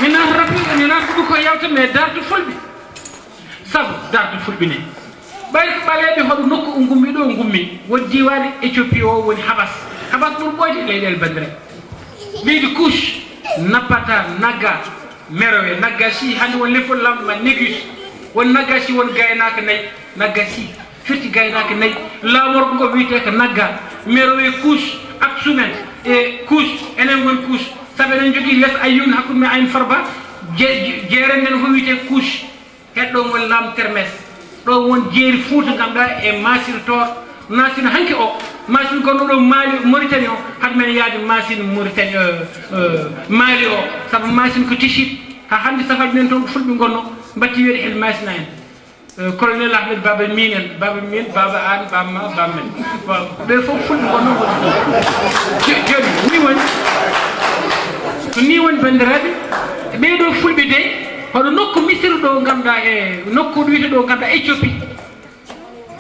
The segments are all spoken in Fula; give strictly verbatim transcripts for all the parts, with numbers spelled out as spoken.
Mi naata rafi, mi naata ɗum ko yalta, mais darto fulɓe. Sabu darto fulɓe ne. Ɓay ko ɓaleeɓe hoɗo nokku o ngummi ɗo ngummi. Won diiwaani Éthiopie o woni Habas. Habas ɓuri ɓooyde e leyɗeele banndiraaɓe. Leydi Kush, Napata, Naga, Merowe, Nagasi, hannde won lefol lamɗo ma Negus. Won Nagasi, won gaynaaka nayi, Nagasi. Firti gaynaaka nayi. Laamorgo ngo wiyetee ko Nagga, Merowe Kush, Aksumen e Kush, enen won Kush. Sabu enen njogii les Ayyun hakkunde men Ayn Farba, je-, je-, jeeren nden ko wiyetee Kush. Heɗɗo won laamu Termes. Ɗo won jeeri Fuuta ngannduɗaa e Masir Toor. Masir hanki o, Masir gonno ɗo Mali, Mauritanie o, hade men yaade Masir Mauritanie, eh, eh, Mali o. Sabu Masir ko Tichit. Ha hannde safaaji men toon ko fulɓe ngonno, mbatti wiyeede El Masina en. Eh, Colonel Ahmed Baba Min en, Baba Min, Baba An, Bamma, Bammen. Waaw, ɓe fof fulɓe ngonno, ngonno. Jo-, jooni, ni woni. Ko ni woni banndiraaɓe. Ɓee ɗo fulɓe de, hoɗo nokku Misir ɗo ngannduɗaa e nokku ɗo wiyetee ɗo ngannduɗaa Éthiopie.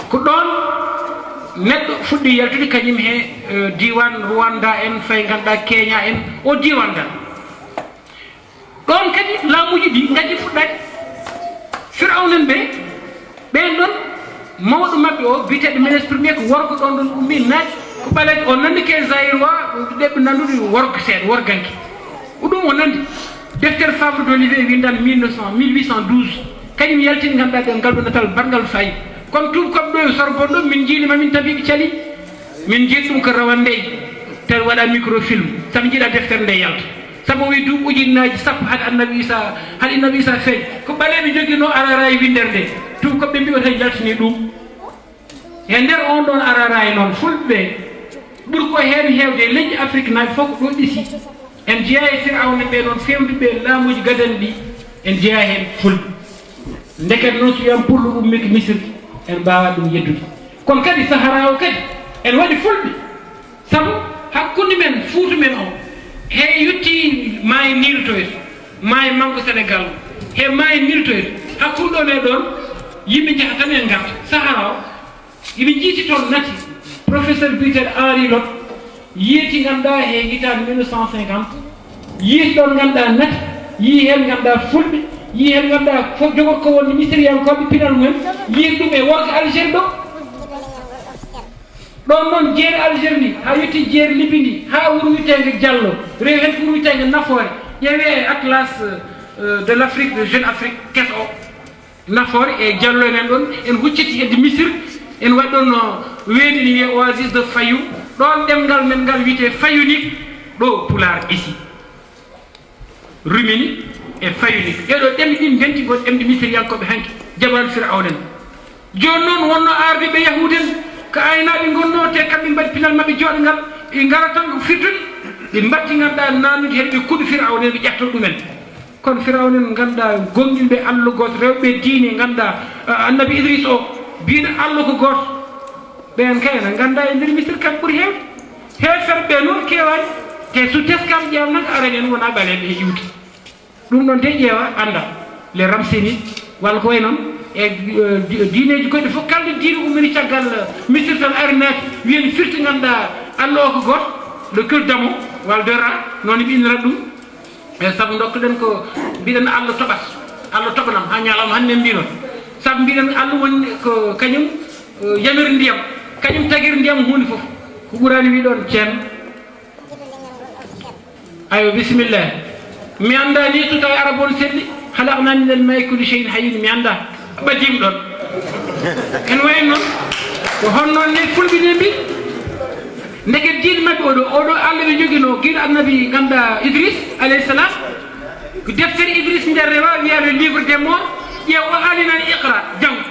Ko ɗoon neɗɗo fuɗɗi yaltude kañum he, eh, diiwaan Rwanda en, fayi ngannduɗaa Kenya en, o diiwaan ngal. Ɗoon kadi laamuuji ɗi ngaddi fuɗɗaade. Firawna en ɓe, ɓeen ɗoon mawɗo maɓɓe o, biyeteeɗo Ménès Premier, ko worgo ɗoon ɗoon ummi naati, ko ɓaleejo o nanndi ke Zaïrois, ɗeɓɓe nanndude worgo seeɗa, worganke. Ko ɗum o nanndi. Deftere Fabre d'Olivet winndaan mille neuf cents, mille huit cent douze. Kañum yaltini ngannduɗaa ɗo ngal ɗo natal barngal fayi. Kono tuubakooɓe ɗo e Sorbonne ɗo, min njiili ma min tabiiɓe cali. Min njiɗi ɗum ko rawane ndey, tawi waɗa microfilm, sabu njiɗa deftere nde yalta. Sabu o wi duuɓi ujunnaaji sappo hade Annabi Isa, hade Annabi Isa feeñ. Ko ɓaleeɓe njoginoo araraay winndere nde. Tuubakooɓe mbiyi o tawi yaltini ɗum. E nder on ɗon araraay noon, fulɓe ɓuri ko heen heewde e leƴƴi Afrik naaɓe fof ko ɗo ɗisi. En jeyaa e Firawna ɓe noon feewde ɓe laamuuji gadanɗi, en jeyaa heen fulɓe. Ndeket noon, so wiyama pullo ummike Misir, en mbaawaa ɗum yeddude. Kono kadi Sahara o kadi, en waɗi fulɓe. Sabu hakkunde men, Fuuta men o, he yotti maayo Niil to, maayo Manngo Senegal, he maayo Niil to, hakkunde ɗon e ɗon, yimɓe njaha tan e ngarta. Sahara o, iɓe njiiti toon nati, professeur biyeteeɗo Henri Lott, yeeti ngannduɗaa he hitaande mille neuf cent cinquante, yeeti ɗoon ngannduɗaa nati, yii heen ngannduɗaa fulɓe, yii heen ngannduɗaa fof jogorko wonde misiriyankooɓe pinal mumen, yeeti ɗum e worgo Algérie ɗo. Ɗoon noon jeeri Algérie ndi, haa yetti jeeri Libi ndi, haa wuro wiyeteende Diallo, rewi heen ko wuro wiyeteende Nafoore, ƴeewee e atlas, euh, de l'Afrique, de Jeune Afrique, keso o. Nafoore e Diallo en ɗoon, en hucciti hedde Misir, en waɗi ɗoon no weeɗi ni wiyee oasis de Fayou. Ɗoon ɗemngal men ngal wiyetee Fayounik, ɗo Pulaar ɗisi. Rumini e Fayounik. Ɗee ɗoo ɗemɗe ɗiɗi ndenti ko ɗemɗe Misiriyankooɓe hanki, jamaanu Firawna en. Jooni noon wonnoo arde ɓe Yahuud en, ko aynaaɓe ngonnoo, te kamɓe mbaɗi pinal maɓɓe jooɗngal, ɓe ngara tan ko firtude, ɓe mbatti ngannduɗaa naannude heen, ɓe kuɗi Firawna en, ɓe ƴetta ɗumen. Kono Firawna en ngannduɗaa gonɗinɓe Allah gooto, rewɓe diine ngannduɗaa, ah, Annabi Idris o, biiɗo Allah ko gooto. Ɓeen kay ene nganndaa e nder Misir kam ɓuri heewde. Heeferɓe ɓe noon keewaani. Te so teskaama ƴeewama tan ko arani en wonaa ɓaleeɓe e iwdi. Ɗum ɗoon de ƴeewa annda. Les Ramsénides, walla ko wayi noon. E, eh, di-, diineeji goɗɗi fof, kala diine ummini caggal, eh, Misir tan ari naati, wiyen firti ngannduɗaa Allah o ko gooto, le culte d'Amon, walla de Ra, noon ɓe innirata ɗum. E sabu ndokkuɗen ko mbiɗen Allah toɓat, Allah toɓanam haa ñalawma hannde en mbino. Sabu mbiɗen Allah woni ko kañum, eh, yamir ndiyam, kañum tagir ndiyam huunde fof. Ko ɓuraani wi ɗoon ceen. Aywa, bisimilla. Mi anndaa ni so tawi arab on selli, halaqna min al ma'i kulli shay'in hayyin, mi anndaa. Ɓaddiima ɗoon. En wayi noon, ko hono noon ne fulɓe ne mbi, ndeket diine maɓɓe oɗo, oɗo Allah ɓe njoginoo, giɗo annabi ngannduɗaa Idris, alayhi salam. Ko deftere Idris nder rewa, wiyaa le livre des morts, ƴeew o haali nan iqra, janngu.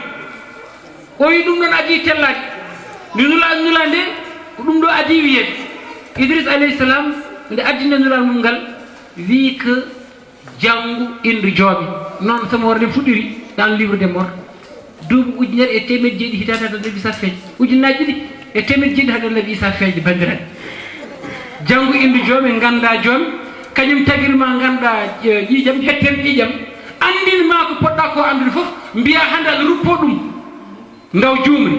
O wi ɗum ɗoon adii tellaade. Nde nula, nula nde, ko ɗum ɗo adii wiyeede. Idris alayhi salam, nde addinde nulal mum ngal, wi ko janngu innde joome. Noon sama worde fuɗɗiri dans le livre des morts. Duuɓi ujunere e teemedde jeeɗiɗi hitaande hade Annabi Isa feeñde. Ujunnaaji ɗiɗi e teemedde jeeɗiɗi hade Annabi Isa feeñde, banndiraaɓe. Janngu innde joome, nganndaa joome, kañum tagir ma nganndaa, eh, ƴiiƴam, hettere ƴiiƴam. Anndin ma ko poɗɗa ko anndude fof, mbiya hannde aɗa ruppo ɗum. Ngaw juumri.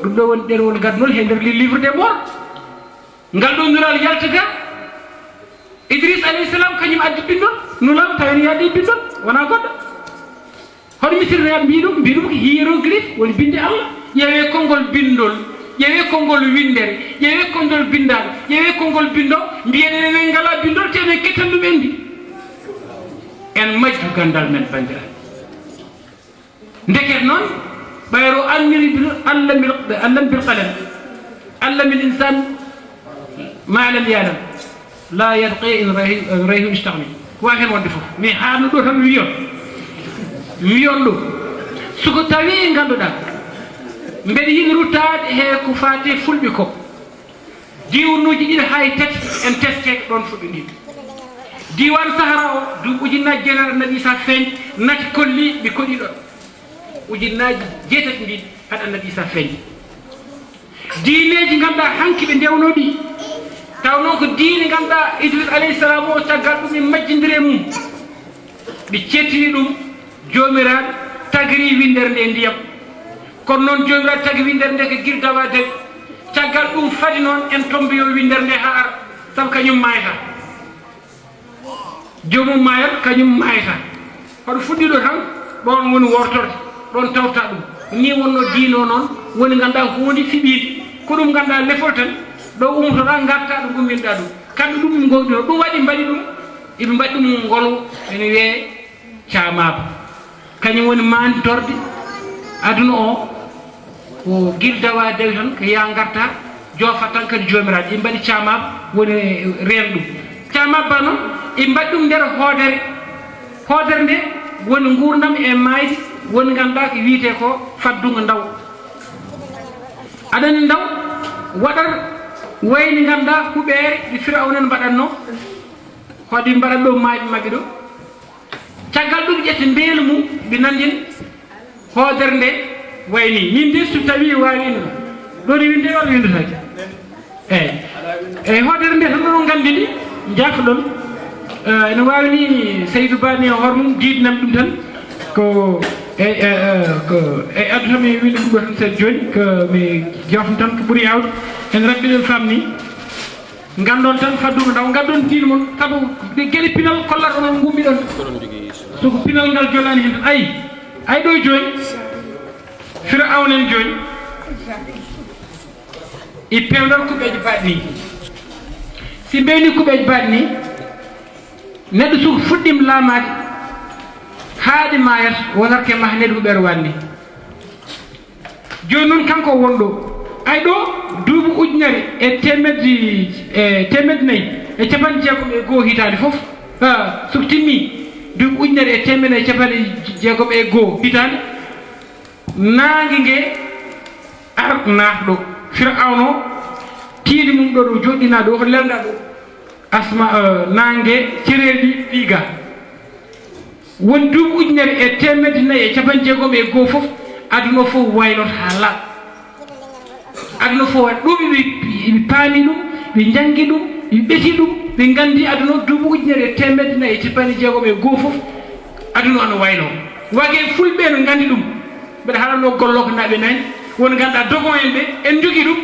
Ɗum ɗo woni ɗerewol ngadnol he nder li-, livre des morts. Ngal ɗo nulal yalta ga. Idris alayhi salam kañum addi ɓinndol. Nulaaɗo tawi no yaade e binndol, wonaa goɗɗo. Hono misirnaaɓe mbii ɗum, mbii ɗum ko hiéroglyphe, woni binnde Allah. Ƴeewee konngol binndol, ƴeewee konngol winndere, ƴeewee konngol binndaaɗo, ƴeewee konngol binndoowo, mbiyen enen en ngalaa binndol, te eɗen kettan ɗum enɗi. En majju ganndal men, banndiraaɓe. Ndeke noon, ɓayro anniri bil-, allamil, allam bil qalam, allamil insan ma lam yalam, la yadqi in rahi-, rayhun istagni. Ko wawi heen wonde fof. Mi haarno ɗo tan mi wiyon. Mi wiyon ɗum. So ko tawi ngannduɗaa, mbeɗa yiɗi ruttaade he ko faati fulɓe ko. Diiwanuuji ɗiɗi haa e tati en teske ɗoon fuɗɗo ɗiɗi. Diiwaan Sahara o, duuɓi ujunnaaji jeetati Annabi Isa feeñ, nati kolli ɓe koɗi ɗoon. Ujunnaaji jeetati mbiɗi hade Annabi Isa feeñ. Diineeji ngannduɗaa hanki ɓe ndewnoo ɗi. Taw noon ko diine ngannduɗaa Idris alayhi salam o caggal ɗum e majjindire mum. Ɓe cettini ɗum, Joomiraaɗo tagri winndere nde e ndiyam. Kono noon Joomiraaɗo tagi winndere nde ko girdawa dawi. Caggal ɗum fadi noon en tomboyo winndere nde haa ara, sabu kañum maayata. Joomum maayat, kañum maayata. Hoɗo fuɗɗiɗo tan, ɗoon woni wortorde, ɗoon tawta ɗum. Ni wonno diine o noon, woni ngannduɗaa huunde fiɓiinde. Ko ɗum ngannduɗaa lefol tan, ɗo ummotoɗaa, ngarta ɗum, umminɗaa ɗum. Kamɓe ɗum ɓe ngowdino, ɗum waɗi mbaɗi ɗum, eɓe mbaɗi ɗum ngol ene wiyee caamaaba. Kañum woni maantorde aduna o, ko girdawa dawi tan, ko yaa ngarta, joofa tan kadi Joomiraaɗo. Eɓe mbaɗi caamaaba, woni reen ɗum. Caamaaba noon, eɓe mbaɗi ɗum nder hoodere. Hoodere nde woni nguurndam e maayde, woni ngannduɗaa ko wiyetee ko faddungo ndaw. Aɗa anndi ndaw, waɗat wayni ngannduɗaa huɓeere nde Firawna en mbaɗatno, hoɗi mbaɗat ɗo maayɓe maɓɓe ɗo. Caggal ɗum ƴetti mbeelu mum, ɓe nanndin hoodere nde wayni. Min de so tawi waawi ɗum, ɗo ɗi winde walla windotaake? Eeyi. Eeyi, hoodere nde tan ɗo nganndi ndi, njaafo ɗon. Eh, ene waawi ni Seydou Ba ni e hoore mum diidnam ɗum tan. Ko, eeyi, eh, eh, ko, eeyi, addu tan mi windi ɗum ɗo tan seeɗa jooni, ko mi jawtan tan ko ɓuri yaawde. En raɓɓiɗen famni. Nganndon tan faddungo ndaw, nganndon diine mon, sabu ɗe geɗe pinal kollat onon ngummiɗon. So ko pinal ngal jolaani heen tan, ayi, ayi ɗo jooni, Firawna en jooni, e peewndal kuɓeeje baaɗi ni. Si mbewni kuɓeeje baaɗi ni, neɗɗo so fuɗɗiima laamaade, haa ɗi maayata, wonata ke mahneede huɓeere waɗni. Jooni noon, kanko won ɗo, ay ɗo, duuɓi ujunere e teemedde, e teemedde nayi e capanɗe jeegom e goo hitaande fof, ah, so ko timmi, duuɓi ujunere e teemedde nayi e capanɗe jeegom e goo hitaande, naange nge ar naat ɗo, Firawna o, tiiɗi mum ɗo, ɗo joɗɗinaa ɗo, hoto lelnda ɗo. Asma, eh, naange, cereeli ɗi, ɗi ga. Won duuɓi ujunere e teemedde nayi e capanɗe jeegom e goo fof, aduna o fof wayloto haa laaɓa. Aduna o fof waɗi ɗum, ɓe, ɓe paami ɗum, ɓe njanngi ɗum, ɓe ɓeti ɗum, ɓe nganndi aduna o duuɓi ujunere e teemedde nayi e capanɗe jeegom e goo fof, aduna o no wayloo. Wage fulɓe no nganndi ɗum. Mbeɗa haalanoo gollokonaaɓe nani, won ngannduɗaa dogon en ɓe, en njogii ɗum.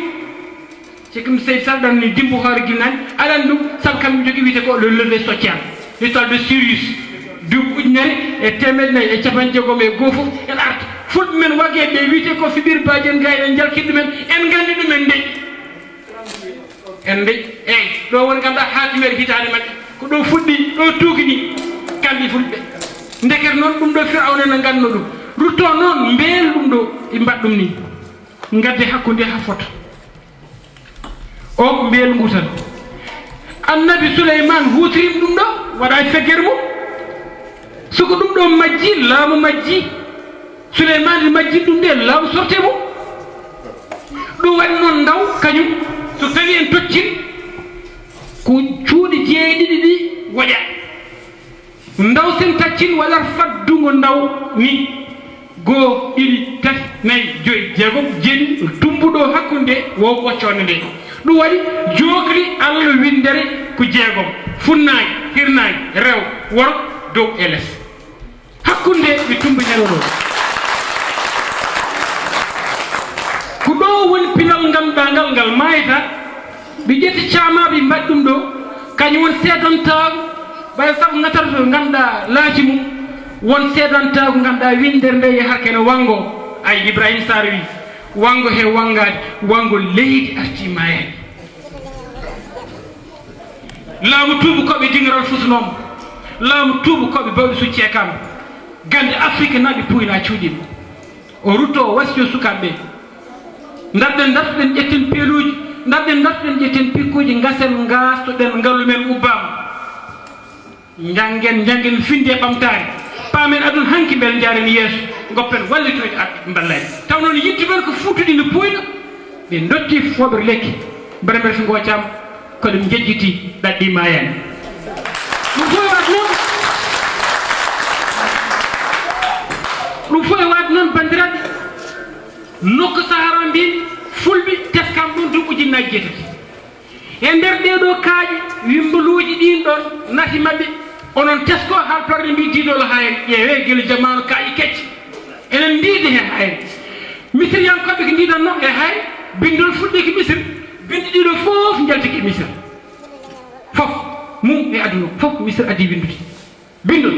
Ceerno Seydi Sall ɗon ni dimbo hoore ginnaaji, aɗa anndi ɗum, sabu kam mi jogii wiyetee ko le lever social, l'étoile de Sirius. Duuɓi ujunere e teemedde nayi e capanɗe jeegom e goo fof en arta. Fulɓe men wage ɓe wiyetee ko Fiɓir Badiane Gaye en njalkii ɗumen, en nganndi ɗumen nde. En nde, eeyi, ɗo woni ngannduɗaa haa timeede hitaande maɓɓe. Ko ɗo fuɗɗi, ɗo tuugini, kamɓe fulɓe. Ndekete noon ɗum ɗo Firawna no ngannduno ɗum. Rutto noon mbeel ɗum ɗo, ɓe mbaɗ ɗum ni. Ngadde hakkunde haa fota. O ko mbeel ngu tan. Annabi Suleymaan huutirim ɗum ɗo, waɗa e feggere mum. So ko ɗum ɗo majji, laamu majji. Suleymaan majji ɗum nde, laamu sorte mum. Ɗum waɗi noon ndaw, kañum, so tawi en toccin, ko cuuɗi jeeɗiɗi ɗi woƴa. Ndaw sen taccin waɗat faddungo ndaw ni. Goo, ɗiɗi, tati, nayi, joyi, jeegom, jeeɗiɗi, tumbuɗo hakkunde wo ɓoccoonde nde. Ɗum waɗi jookli Allah winndere ko jeegom, funnaange, hirnaange, rewo, worgo, dow e les. Hakkunde ɓe tumbi ñalawma. Ko ɗo woni pinal ngannduɗaa ngal, ngal maayata. Ɓe ƴetti caamaaɓe mbaɗi ɗum ɗo, kañum woni seedantaagu Ɓay sabu ŋatarɗo ngannduɗaa laaci mum, won seedantaagu ngannduɗaa winndere nde e harkene wanngo. Ay Ibrahima Sarr wi, wanngo he wanngaade, wanngo leydi arti maayani. Laamu tuubu koɓe dingiral fusunoom. Laamu tuubu koɓe bawɗi succee kam. Gannde Afrique naɓi puyna cuuɗim. O rutto o wasiyo sukaaɓe ɓe. Ndarɗen, ndartoɗen ƴetten peeluuji, ndarɗen, ndartoɗen ƴetten pikkuuji, ngasen, ngaastoɗen, ngalu men ubbaama. Njanngen, njanngen finde e ɓamtaare. Paamen aduna hanki mbele njaaren yeeso, ngoppen wallitoyde arɓe ɓe mballani. Taw noon yiɗde men ko fuutude no puyno, ɓe dotti fooɓre lekki, mbele mbele so ngoocam, ko ɗum njejjiti ɗaɗɗi maayani. Ɗum fof e waɗ noon, ɗum fof e waɗ noon, banndiraaɓe, nokku Sahara mbin fulɓe teskam ɗum duuɓi ujunnaaji jeetati. E nder ɗee ɗoo kaaƴe, wimmboluuji ɗiin ɗoon nafi maɓɓe, onon tesko haalpulaar ne mbiyi diidoolo haayre, ƴeewee gila jamaanu kaaƴe kecce. Enen ndiidi he haayre. Misiriyankooɓe ko ndiidatnoo e haayre, binndol fuɗɗii ko Misir, binndi ɗii ɗoo fof njalti ko e Misir. Fof, mum e aduna, fof Misir addi winndude. Binndol,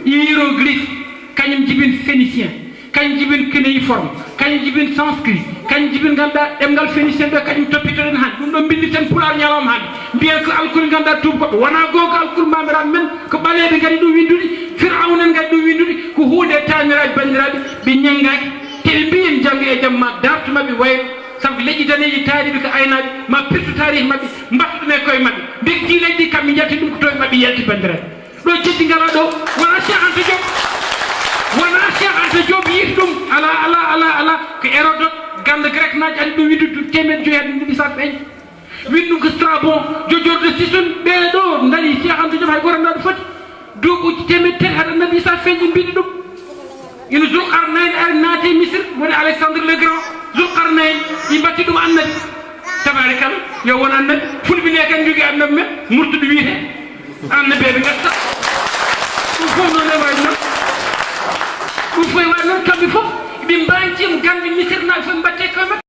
hiéroglyphe, kañum jibin phénicien, kañum jibin cunéiforme, kañum jibin sanskrit, kañum jibin ngannduɗaa ɗemngal phénicien ɓe, kañum toppitoɗen hannde. Ɗum ɗo mbinndirten pulaar ñalawma hannde. Mbiyen ko alkul ngannduɗaa tuubakooɓe. Wonaa goonga alkul maamiraaɓe men, ko ɓaleeɓe ngari ɗum winndude, Firawna en ngari ɗum winndude, ko huunde e taaniraaɓe banndiraaɓe, ɓe ñanngaaki. Te ɓe mbiyen janngo e jam ma dartu maɓɓe wayno, sabu leƴƴi daneeji taariiɓe ko aynaaɓe, ma pirtu taarihi maɓɓe, mbattu ɗum e koye maɓɓe. Mbekti leƴƴi kamɓe njalti ɗum ko toye maɓɓe yalti banndiraaɓe. Ɗo jeddi ngala ɗo, wona Cheikh Anta Diop, wona Cheikh Anta Diop yiiti ɗum, ala, ala, ala, ala, ko Hérodote, gannde Grek naaji andi ɗum winndude teemeɗɗe joyi hade ɗum isa feeñ. Win ɗum ko Strabon, jojorde Sison, ɓee ɗo ndari Cheikh Anta Diop hay goto anda ɗo foti. Duuɓi teemeɗɗe tati hade annabi isa feeñ ɓe mbiɗi ɗum. Ina Zulqarnayn ari naati e Misir, woni Alexandre le Grand. Zulqarnayn, ɓe mbatti ɗum annabi. Tabarikalla, yo won annabi. Fulɓe ne kan jogii annabi men, murtuɗo wiyete. Annabeeɓe ngetta. Ɗum fof noon e waɗi noon. Ɗum fof e waɗi noon, kamɓe fof ɓe mbañciima gannde Misir naaɓe fof ɓe mbatte koye maɓɓe.